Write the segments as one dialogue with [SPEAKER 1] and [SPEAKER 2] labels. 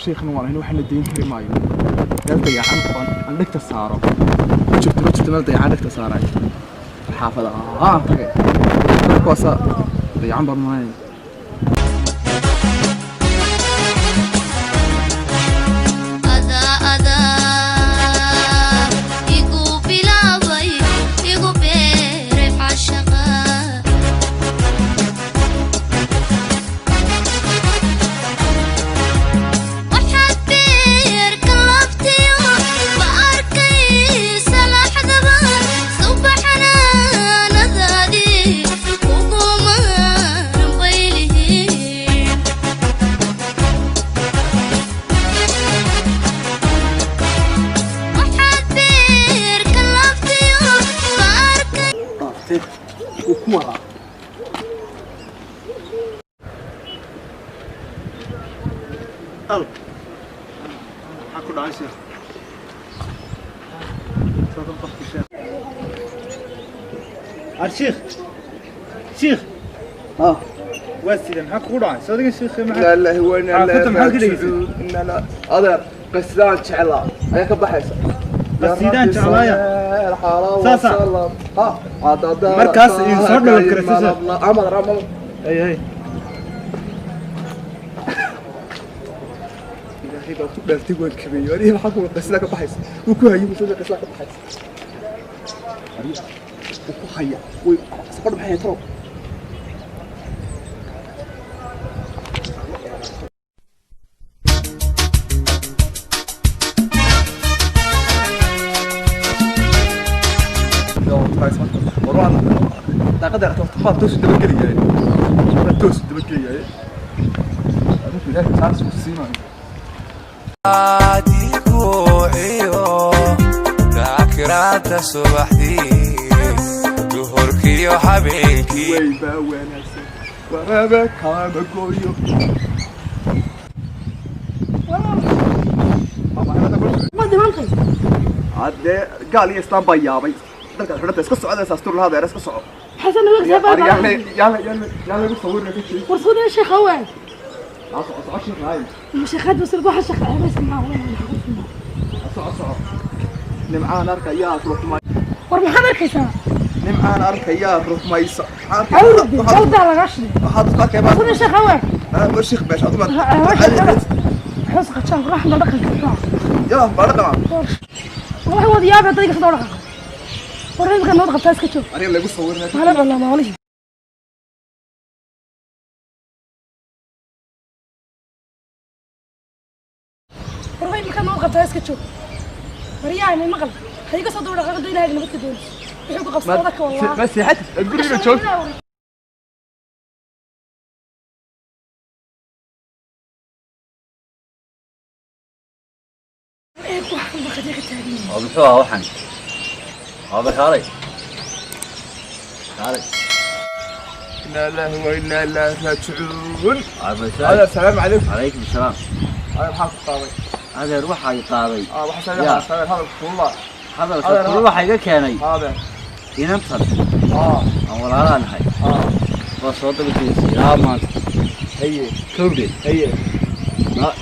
[SPEAKER 1] Sheekhna waan ahayn, waxaana dayn kari maayo. Meel dayacan oo aan dhegta saaro ma jirto, ma jirto meel dayacan dhegta saarayo. Xaafada aan tagay kuwaasa dayacan baan maanaya.
[SPEAKER 2] Adaa adaa igu bilaabay, igu beeray cashaqa. Waxaad beerka laftiyo ma arkaysa laxdaba subaxnaanadaadii ugumaan baylihiin. Waxaad beerka laftiyo ma arkay.
[SPEAKER 1] Dhaaftee wuu ku wadaa.
[SPEAKER 3] Al maxaa ku dhacay, sheekh? Soo qofki, sheekh, ar sheekh, sheekh.
[SPEAKER 1] Ah.
[SPEAKER 3] Waa sida? Maxaa kugu dhacay? Soo adiga, sheekh, maxaa?
[SPEAKER 1] Inaa lillahi wa inaa
[SPEAKER 3] Xaafadda
[SPEAKER 1] ilaihi
[SPEAKER 3] maxaa ka dhegeysan?
[SPEAKER 1] raajicuun. Inaa la adeer, qasidaan jeclaa ayaa ka baxaysa.
[SPEAKER 3] Qasidaan jeclaaya? Saasa? Markaas idin soo dhawan karaysa, sheekh.
[SPEAKER 1] Amal amal.
[SPEAKER 3] Ay ay.
[SPEAKER 1] Ilaahay baa ku dhaartay, waan kabeeyey aniga. Maxaa ku qasida ka baxaysa? Wuu ku hayay musada, qasida ka baxaysa. Wuu ku haya way saqadh. Maxay taro? Daaqada baa toos dabageliyaay, baa toos dabageliyaay. Arrinku Ilaahay saas uu siinayo.
[SPEAKER 4] Kuuciyo daakiraada subaxdii, duhurkiyo habeenkii.
[SPEAKER 1] Way baa wanaagsan, waraaba kaama gooyo.
[SPEAKER 5] Ma dhimantay?
[SPEAKER 1] Haddee gaal iyo islaan baa yaabay. Dalkaad xidhanta iska socdaysa, astur lahaada iska soco.
[SPEAKER 5] Xasan weeg.
[SPEAKER 1] Yaan yaan yaan yaan lagu sawirna ka jeed.
[SPEAKER 5] Warsuuda sheekha waay.
[SPEAKER 1] Aa, soco soco, sheekh.
[SPEAKER 5] Sheekhaad bas waxa sheekh ceebays ma waa.
[SPEAKER 1] Soco soco, nimcaan arkayaa ruxmay.
[SPEAKER 5] War maxaad arkaysaa?
[SPEAKER 1] Nimcaan arkayaa ruxmaysa.
[SPEAKER 5] Awrdi dawda laga shiday.
[SPEAKER 1] Waxaad isku arkay
[SPEAKER 5] Warsuuda sheekha waay.
[SPEAKER 1] Baa sheekh beesh aduma.
[SPEAKER 5] Xus qacaan raxma dhaqanka.
[SPEAKER 1] Yaa baa dhaqan.
[SPEAKER 5] Wallahi wad yaabay dadka soo dhaqan. War imka nood qabtaa, iska joog.
[SPEAKER 1] Aniga lagu sawirna.
[SPEAKER 5] Hala wallah ma wali. War imka nood qabtaa, iska joog. Waryahay ma maqal hayga soo daba dhaqaaqdo. Ilaahay nabad ka doonayso wuxuu ku qabsaday dadka wallah.
[SPEAKER 1] Ma seexat guriga joog.
[SPEAKER 5] Eeg waxaan baqadii ka taagan.
[SPEAKER 6] Oo muxuu ahaa waxan? Waaba kaalay kaalay.
[SPEAKER 1] Inaa lillahi wa inaa ilaihi raajicuun.
[SPEAKER 6] Waaba.
[SPEAKER 1] Adeer, salaamu calaykum.
[SPEAKER 6] Calaykum salaam.
[SPEAKER 1] Adeer, maxaa ku qaaday?
[SPEAKER 6] Adeer, waxaa i qaaday.
[SPEAKER 1] Aa, waxa
[SPEAKER 6] Ya.
[SPEAKER 1] saga hadalka kulula.
[SPEAKER 6] Hadalka
[SPEAKER 1] Adeer,
[SPEAKER 6] kula waxaa iga keenay
[SPEAKER 1] adeer
[SPEAKER 6] inantan
[SPEAKER 1] aa
[SPEAKER 6] aan walaalaa nahay.
[SPEAKER 1] Aa.
[SPEAKER 6] Waa soo daba jeedisay ilaa maanta.
[SPEAKER 1] Haye.
[SPEAKER 6] Kowdhe.
[SPEAKER 1] Haye.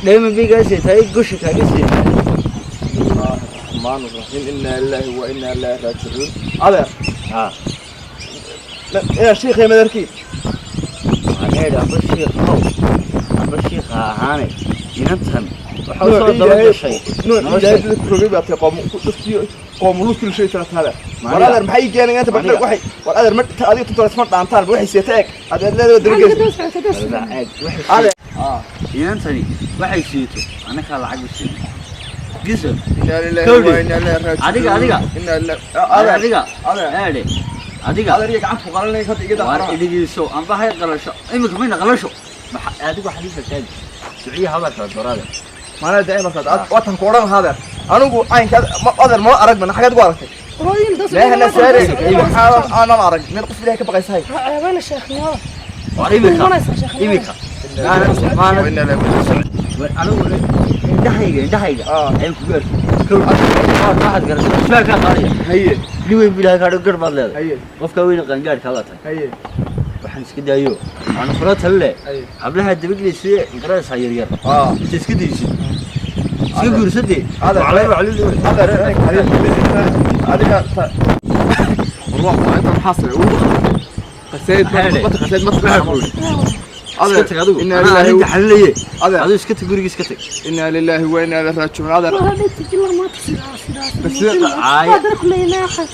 [SPEAKER 6] Dheeman bigaa seetaay, gosha kaaga seetaay.
[SPEAKER 1] Bismillaahi raxmaani raxiim, inaa lillahi wa inaa ilaihi raajicuun. Adeer,
[SPEAKER 6] haa.
[SPEAKER 1] Inaa sheekhay madarkii.
[SPEAKER 6] Waxaan leeyahay amba shiikh how amba shiikh ha ahaane, inantan waxa u soo daba gashay
[SPEAKER 1] nooc
[SPEAKER 6] nolosha.
[SPEAKER 1] Ilaahay dadka ku rogay baa tahay, qoom dadkii qoomuluudkii la sheegi jiray adeer. War
[SPEAKER 6] Maniga.
[SPEAKER 1] adeer, maxay keenay inta
[SPEAKER 6] Maniga.
[SPEAKER 1] badhar waxay? War adeer, ma adiga tuntoon isma dhaantaan? Waxay seeta eeg adeer leedahay darigees.
[SPEAKER 6] Eeg, waxay
[SPEAKER 1] adeer.
[SPEAKER 6] Inantani waxay siito annakaa lacag u siino giso.
[SPEAKER 1] Inaa lillahi
[SPEAKER 6] Kowdhi.
[SPEAKER 1] wa inaa ilaihi raajicuun.
[SPEAKER 6] Adiga, adiga.
[SPEAKER 1] Inaa lillahi adeer.
[SPEAKER 6] Adiga.
[SPEAKER 1] Adeer.
[SPEAKER 6] Eedhe adiga.
[SPEAKER 1] Adeer, iyo gacanta ku qalanay hadda iga
[SPEAKER 6] waar
[SPEAKER 1] daaqaraha.
[SPEAKER 6] Idhigiiso amba hay qalasho iminka mayna qalasho. Maxa adigu xadiisa taagi duciya habaa kala doraade.
[SPEAKER 1] Maanaa dacay markaad waa tan ku odhan lahaa adeer. Anigu caynka adeer mala arag mana xageed ku aragtay meehana saare waxaa aanan arag meel qof Ilahay ka baqaysahay.
[SPEAKER 5] Ceebayna sheekhnimada.
[SPEAKER 6] Waar iminka
[SPEAKER 5] Imanaysa sheekhnimada.
[SPEAKER 6] Iminka maana anigu indhahayga indhahayga
[SPEAKER 1] Ah.
[SPEAKER 6] ayaan kugu arkay. Kowdhi, waxaad garatay isbaa kaa qaadaya.
[SPEAKER 1] Haye.
[SPEAKER 6] Nin weyn bu Ilahay kaa dhigo, gar baad leedahay.
[SPEAKER 1] Haye.
[SPEAKER 6] Qofkaa weyne qaangaadhkaa baa tahay.
[SPEAKER 1] Haye.
[SPEAKER 6] Waxaan Waxaan iska daayo, waxaan kula talile hablaha dabaglaysa garaysa yaryar inta iska daysid, iska guursadee.
[SPEAKER 1] Adeer.
[SPEAKER 6] Waclay.
[SPEAKER 1] Adeer, adiga والله انت محاصر قسيت
[SPEAKER 6] Maxay
[SPEAKER 1] ما قسيت ما
[SPEAKER 6] iska tag adigu.
[SPEAKER 1] إنا
[SPEAKER 6] Anaa
[SPEAKER 1] لله
[SPEAKER 6] arrinta xalinaye.
[SPEAKER 1] Adeer.
[SPEAKER 6] Adigu iska tag guriga, iska tag.
[SPEAKER 1] إنا لله وإنا إليه راجعون adeer.
[SPEAKER 5] War dhigta ilaa maanta sidaa sidaas.
[SPEAKER 1] Bas
[SPEAKER 6] caaya.
[SPEAKER 5] Waa ku leeyahay akhay.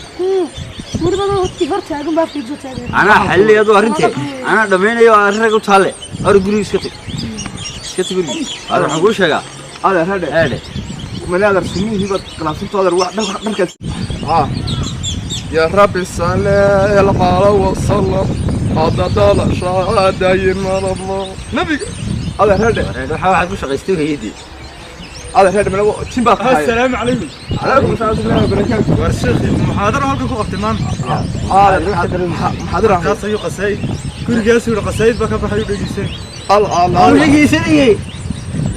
[SPEAKER 5] Weliba horti hor taagan baa fiijo taagan.
[SPEAKER 6] Anaa xalinaya aduu arrintee, anaa dhammaynayo arrin rag u taalle. Hor guriga iska tag, iska tag guriga. Adeer, waxaan kuu sheegaa.
[SPEAKER 1] Adeer, hadhe.
[SPEAKER 6] Eedhe.
[SPEAKER 1] من adeer, sunnihii baad khilaafsanto adeer, wax dharkaas. يا ربي صل على وسلم هذا دال شهادة الله نبي adeer, hadhe.
[SPEAKER 6] Wareer, waxaad ku shaqaystay hayadii.
[SPEAKER 1] Adeer, hadhe, mana jin baad tahay?
[SPEAKER 3] Assalaamu calaykum.
[SPEAKER 1] Calaykum salaam wa barakaatu.
[SPEAKER 3] War sheekhi, muxaadaro halkan ku qabtay maanta?
[SPEAKER 1] Adeer, muxaadara.
[SPEAKER 3] Kaas ayuu qasaayid gurigaasuu yihi, qasaayid baa ka baxay u dhegeysan.
[SPEAKER 1] Allah.
[SPEAKER 6] Wuu dhegeysanayey.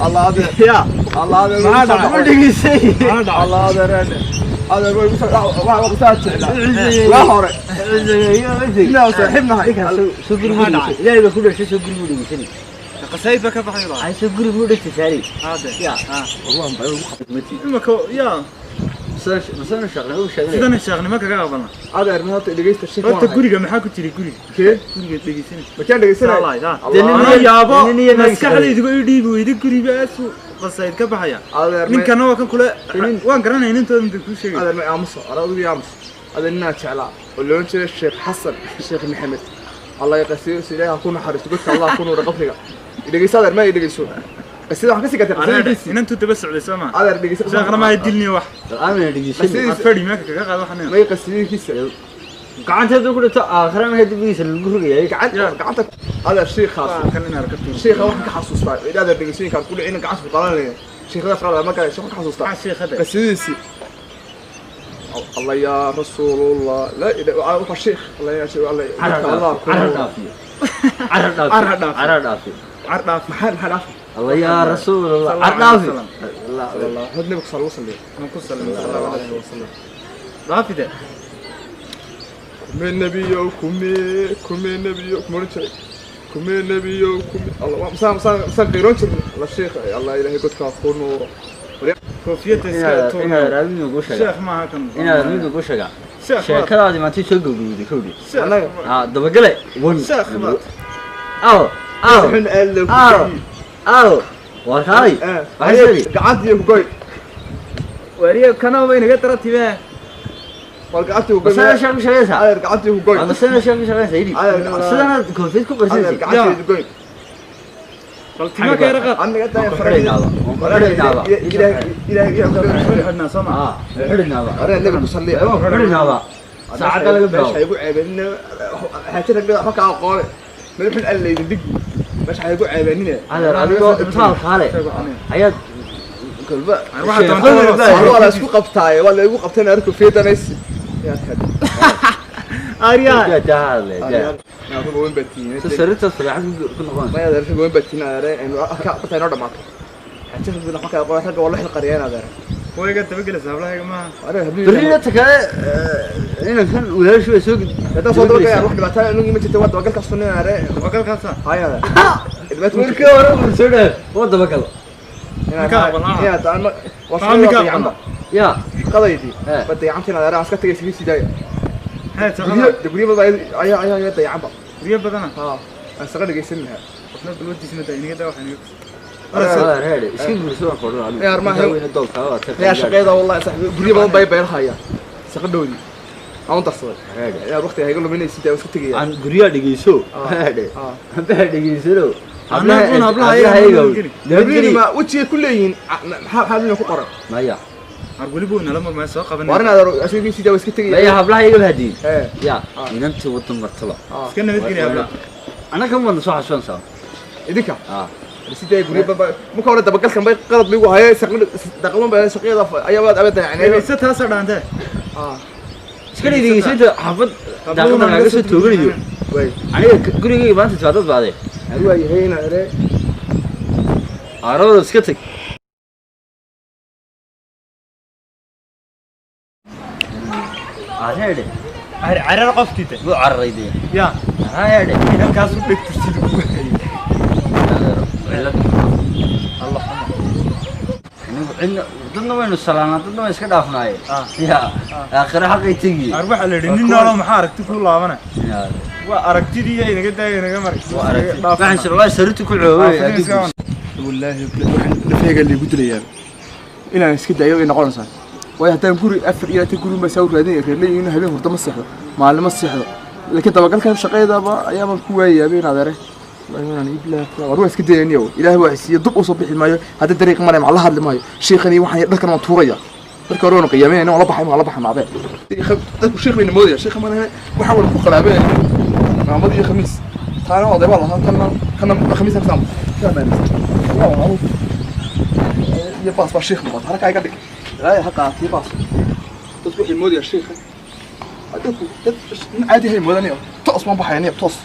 [SPEAKER 1] Allah, adeer.
[SPEAKER 6] Ya.
[SPEAKER 1] Allah, adeer.
[SPEAKER 3] Maxaa dhacay?
[SPEAKER 6] Wuu dhegeysanayey.
[SPEAKER 3] Maxaa dhacay?
[SPEAKER 1] Allah, adeer, hadhe. Adeer, way waa waa jeclaa waa hore inaa saaxiibnahay.
[SPEAKER 6] Soo gurigu dhegeysan, Ilaahay baa ku dhashay, soo gurigu dhegeysanay.
[SPEAKER 3] Qasaayid baa ka baxay baa.
[SPEAKER 6] Ay, soo gurigu dhegta saari.
[SPEAKER 3] Haade.
[SPEAKER 6] Ya, wallah baa ugu qabtay mati.
[SPEAKER 3] Imaka ya.
[SPEAKER 6] Masana shaqna u sheegnay.
[SPEAKER 3] Sidana sheekhnimo kaga aqbalna.
[SPEAKER 1] Adeer, ma horta dhegeysta shir.
[SPEAKER 3] Horta guriga maxaa ku jiray guriga?
[SPEAKER 1] Kee?
[SPEAKER 3] Guriga dhegeysanay.
[SPEAKER 1] Makaan dhegeysanay?
[SPEAKER 3] Anaa yaabo.
[SPEAKER 6] Nin iyo naag.
[SPEAKER 3] Maskaxdaydu ii dhiibi weyday, gurigaasu qasaayid ka baxaya.
[SPEAKER 1] Adeer,
[SPEAKER 3] ninkana waa kan kule, waan garanaya nintooda inta kuu sheegay.
[SPEAKER 1] Adeer, ma aamuso, adigu aamuso. Adeer, ninaa jeclaa oo loon jiray Sheekh Xasan Sheekh Maxamed, Allah yaqasiyo, si Ilaahay ha ku naxariisto godka, Allah ku nuura qabriga. Dhegeyso adeer, ma dhegeyso qasida, waxaan ka sii gatay qasida.
[SPEAKER 3] Inantuu daba socday soo maa?
[SPEAKER 1] Adeer, dhegeyso.
[SPEAKER 3] Sheekhna ma dilniyo wax.
[SPEAKER 6] Aamina dhegeysanay.
[SPEAKER 3] Afadhi meelka kaga qaad waxan.
[SPEAKER 1] May qasidiinkiisa.
[SPEAKER 6] Gacanteedu ku dhinto aakhirana hadigiisa lagu rogayay.
[SPEAKER 1] Gacanta adeer, sheekhaas.
[SPEAKER 3] Kan inaad ka tuuro.
[SPEAKER 1] Sheekha waxaan ka xasuustaa, adeer, dhegeysooyinkaan ku dhicin gacanta ku qalanaya sheekhadaas qaada ma galay, sheekha ka xasuustaa.
[SPEAKER 3] Maxaa sheekhada?
[SPEAKER 1] Qasidiisi الله يا رسول الله لا إله إلا الشيخ الله يا شيخ الله.
[SPEAKER 6] Carar dhaafiyo, carar dhaafiyo.
[SPEAKER 3] Carar dhaafiyo.
[SPEAKER 6] Carar dhaafiyo.
[SPEAKER 3] Car dhaaf.
[SPEAKER 1] maxaa dhaafi?
[SPEAKER 6] Allah yaa rasuul Allah,
[SPEAKER 3] Sallallahu
[SPEAKER 6] car dhaafi.
[SPEAKER 3] alayhi wasallam.
[SPEAKER 1] الله هذا النبي صلى الله عليه وسلم.
[SPEAKER 3] Aan ku sallimay.
[SPEAKER 1] صلى الله عليه وسلم.
[SPEAKER 3] Dhaafide.
[SPEAKER 1] كمي النبي كمي كمي النبي كمي كمي النبي كمي الله مسا مسا مسا قيرون الله الشيخ الله إلهي قد كافور نور.
[SPEAKER 3] Koofiyadda iska tuur.
[SPEAKER 6] Inaad raadin ugu sheega.
[SPEAKER 3] Sheekh maaha kan.
[SPEAKER 6] Inaad raadin ugu sheega.
[SPEAKER 3] Sheekh.
[SPEAKER 6] Sheekadaadi maanta soo gowgowday kowdii.
[SPEAKER 3] Sheekh.
[SPEAKER 6] Ah, dabagale wan.
[SPEAKER 3] Sheekh ma.
[SPEAKER 6] Aw aw.
[SPEAKER 1] حن قال له.
[SPEAKER 6] Aw aw, waa kaalay, waxay sheegay.
[SPEAKER 1] قعدت يقول.
[SPEAKER 3] Wariye kana way inaga taratibe.
[SPEAKER 1] قعدت يقول.
[SPEAKER 6] Masana sheekh ku sheegaysaa?
[SPEAKER 1] قعدت يقول.
[SPEAKER 6] Masana sheekh ku sheegaysaa yidhi sidanaad koofiyad ku qarsanaysa.
[SPEAKER 1] قعدت يقول.
[SPEAKER 3] Bal tima ka yara qaad.
[SPEAKER 1] عندك انت يا
[SPEAKER 6] Ku xidhaynaaba, waan ku xidhaynaaba.
[SPEAKER 1] إلهي إلهي.
[SPEAKER 3] Xidhnaa soo ma?
[SPEAKER 6] Ah, xidhaynaaba.
[SPEAKER 1] أنا النبي صلى
[SPEAKER 6] Waan ku xidhaynaaba, saacadda laga
[SPEAKER 1] meesha
[SPEAKER 6] bilaabo.
[SPEAKER 1] igu ceebeenina xaajada ragga waxba kaa aqoone madaxun alla idin dig meesha igu ceebeenina.
[SPEAKER 6] Adeer, adigoo ibtaal kaale ayaad kolba
[SPEAKER 3] Waxaad doontaa.
[SPEAKER 1] Waa la isku qabtaaye, waa la igu qabtay inaan arko fiidanaysi
[SPEAKER 3] Aryaa.
[SPEAKER 6] Sariirta sareexad ku noqonaysa.
[SPEAKER 1] Maya adeer, ragga weyn baa tihiin adeer, marka inoo dhamaato xaajada ragga waxba kaa aqoone, ragga waa la xil qariyeen adeer.
[SPEAKER 3] Wayga dabagelaysa hablahayga maaha.
[SPEAKER 1] Adeer, hablihii
[SPEAKER 6] Berrina ta kale inankan walaashu way soo
[SPEAKER 1] haddaan soo dabagalaya wax dhibaataa inuu ma jirto, waa dabagalkaas sunnina adeer.
[SPEAKER 3] Dabagalkaasa.
[SPEAKER 1] Haya adeer, dhibaato ma jirto.
[SPEAKER 6] Warkii hore uu soo dhaaf waa dabagal.
[SPEAKER 3] Ninkaa aqbalnaa.
[SPEAKER 1] Inaad waa
[SPEAKER 3] Taa ninkaa
[SPEAKER 1] shaqada dayacanba.
[SPEAKER 6] Ya.
[SPEAKER 1] Shaqadaydii
[SPEAKER 6] Eh.
[SPEAKER 1] ba dayacantiin adeer, aan iska tagay iskaga sii daaya.
[SPEAKER 3] Maxay
[SPEAKER 1] guryo
[SPEAKER 3] shaqada?
[SPEAKER 1] De guryo badan ayaa dayacanba.
[SPEAKER 3] Guryo badana.
[SPEAKER 1] Ha, aan shaqa dhegeysan lahaa.
[SPEAKER 3] Qofna balwadiisa ma daa inaga daa waxa inaga.
[SPEAKER 6] Adeer, heede iska guurso, waan ku odhan.
[SPEAKER 1] Yaar, ma
[SPEAKER 6] weyne doolkaa waa ta.
[SPEAKER 1] Ayaa shaqeeda wallahi saaxiib, guryo badan bay beerahaya shaqadoodii aan u darsaday.
[SPEAKER 6] Heede.
[SPEAKER 1] Ayaa waqti hayga luminaysid, aan iska tegaya.
[SPEAKER 6] Aan guryaha dhegeyso. Heede. Hablaha dhegeysano.
[SPEAKER 3] Annagu hablaha ayaga nabadgeli.
[SPEAKER 1] Nabadgeli ma wejiga ku leeyihiin, maxaa hablaha ku qoran?
[SPEAKER 6] Maya.
[SPEAKER 3] Mar weliba uu nala murmay soo qabanay.
[SPEAKER 1] Waa in adeer asiga sii daa iska tegaya.
[SPEAKER 6] Maya, hablaha iyaga hadiin.
[SPEAKER 1] Eh.
[SPEAKER 6] Ya, inantii wadan martaba.
[SPEAKER 3] Iska nabadgeli hablaha.
[SPEAKER 6] Annaga ma wadna soo xasuusansaa.
[SPEAKER 1] Idinka
[SPEAKER 6] Ah.
[SPEAKER 1] sidee guryo badan marka hore dabagalkan bay qalad liigu hayay, dhaqaman bay shaqada ayaa baad abada yacni.
[SPEAKER 3] Dhegeyso taasoo dhaantee.
[SPEAKER 1] Ah.
[SPEAKER 6] Iska dhegeyso xaafad daaqada laga soo tooganayo.
[SPEAKER 1] Way.
[SPEAKER 6] Aniga gurigayga maanta timaadad baadee.
[SPEAKER 1] Waa yahay in adeer.
[SPEAKER 6] Aarawda iska tag. Adeer.
[SPEAKER 3] Carar qofkii de.
[SPEAKER 6] Wuu cararay dee.
[SPEAKER 3] Ya.
[SPEAKER 6] Haa dee.
[SPEAKER 3] Inankaasuu dhegtu sidii ugu hayay.
[SPEAKER 6] Cilad.
[SPEAKER 3] Allah xuma.
[SPEAKER 6] Anigu cidna dadna waynu salaanaa, dadna waan iska dhaafnaaye.
[SPEAKER 3] Ah.
[SPEAKER 6] Ya aakhire xaqay tegi.
[SPEAKER 3] Ar waxaa la yidhi nin noolo maxaa aragti ku laabana. Waa aragtidii iyo inaga daaya inaga maray.
[SPEAKER 6] Waa aragti waxaan jira wallahi sariirta ku coobay.
[SPEAKER 3] Xaafadii iska
[SPEAKER 6] haddii
[SPEAKER 3] cun.
[SPEAKER 1] Wallaahi waxaan nafayga liigu dilayaa inaan iska daayo ay noqonaysaa, waayo haddaan guri 24 guri baa saa u raadinaya reerley inuu habeen hurdo ma seexdo, maalin ma seexdo, laakiin dabagalkan shaqaydaba ayaabaan ku waayayaaba in adeere. Wallaahi inaan iblaa war waa iska dayaniyo. Ilaahay waa isiiyo, dub usoo bixi maayo. Haddii dariiq maraya macla hadli maayo sheekhani, waxaan dharkan waan tuuraya. Marka hore waanu qiyaaminayna, waan la baxay, waan la baxay macdee. Dadku sheekh bayna moodaya, sheekha mana waxaan wada ku qalaabinayna maamad iyo khamiis taana oday baa lahaa, tanna kana khamiis kan waa iyo baas baa sheekh noqota. Halkaa iga dhig, ilaahay ha qaatiyo baas. Dadku waxay moodayaan sheekha, dadku dad nin caadi hay moodanayo. Toos baan baxaya niyo, toos.